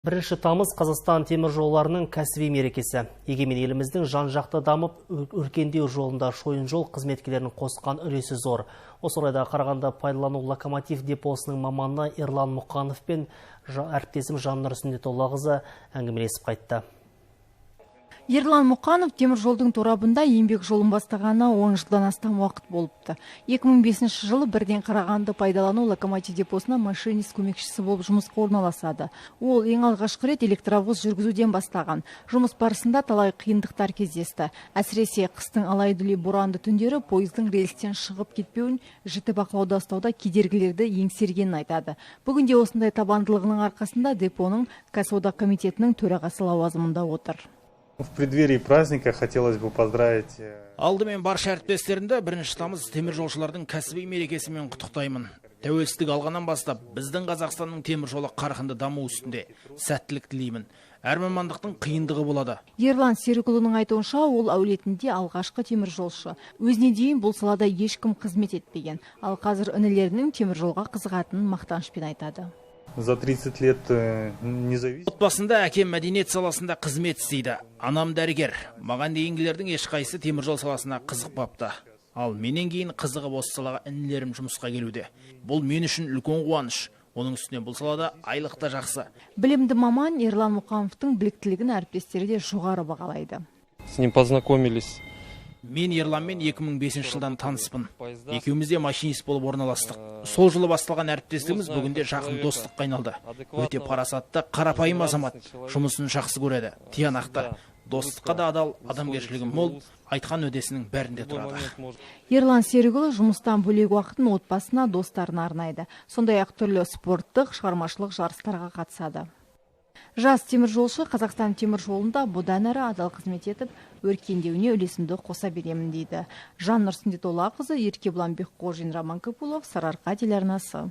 1 тамыз – Қазақстан темір жолларының кәсіби мерекесі. Егемен еліміздің жан-жақты дамып, өркендеу жолында шойын жол қызметкерлерінің қосқан үлесі зор. Осы орайда Қарағанды пайдалану локомотив депосының маманы Ерлан Мұқанов пен әріптесім Жаннұр Сүндетоллақызы әңгімелесіп қайтты. Ерлан Мұқанов темір жолдың торабында еңбек жолын бастағанына 10 жылдан астам уақыт болыпты. 2005 жылы бірден Қарағанды пайдалану локомотив депосына машинист көмекшісі болып жұмысқа орналасады. Ол ең алғашқы рет электровоз жүргізуден бастаған. Жұмыс барысында талай қиындықтар кездесті. Әсіресе қыстың алай-дүлей боранды түндері пойыздың рельстен шығып кетпеуін жіті бақылауда ұстауда кедергілерді еңсергенін айтады. Бүгінде осындай табандылығының арқасында депоның кәсіподақ комитетінің төрағасы лауазымында отыр. В преддверии праздника хотелось бы поздравить Алдымен барша әріптестерімді 1 тамыз, теміржолшылардың кәсіби мерекесімен құттықтаймын. Тәуелсіздік алғаннан бастап біздің Қазақстанның темір жолы қарқынды даму үстінде. Сәттілік тілеймін. Әр мамандықтың қиындығы болады. Ерлан Серікұлының айтуынша, ол әулетінде алғашқы теміржолшы. Өзіне дейін бұл салада ешкім қызмет етпеген. Ал қазір інілерінің теміржолға қызығатынын мақтанышпен айтады. За 30 лет независимости. Отбасында әкем мәдениет саласында қызмет істейді, анам дәрігер. Маған дейінгілердің ешқайсысы теміржол саласына қызықпапты. Ал менен кейін қызығып, осы салаға інілерім жұмысқа келуде. Бұл мен үшін үлкен қуаныш. Оның үстіне бұл салада айлық та жақсы. Білімді маман Ерлан Мұқановтың біліктілігін әріптестері де жоғары бағалайды. С ним познакомились. Мен Ерланмен 2005 жылдан таныспын. Екеуміз де машинист болып орналастық. Сол жылы басталған әріптестігіміз бүгінде жақын достыққа айналды. Өте парасатты, қарапайым азамат. Жұмысын жақсы көреді, тиянақты, достыққа да адал, адамгершілігі мол, айтқан уәдесінің бәрінде тұрады. Ерлан Серікұлы жұмыстан бөлек уақытын отбасына, достарына арнайды. Сондай ақ түрлі спорттық, шығармашылық жарыстарға қатысады. Жас теміржолшы Қазақстан темір жолында бұдан әрі адал қызмет етіп, өркендеуіне үлесімді қоса беремін дейді. Жаннұр Сүндетоллақызы, Еркебұлан Бекқожин, Роман Копылов, Сарыарқа телеарнасы.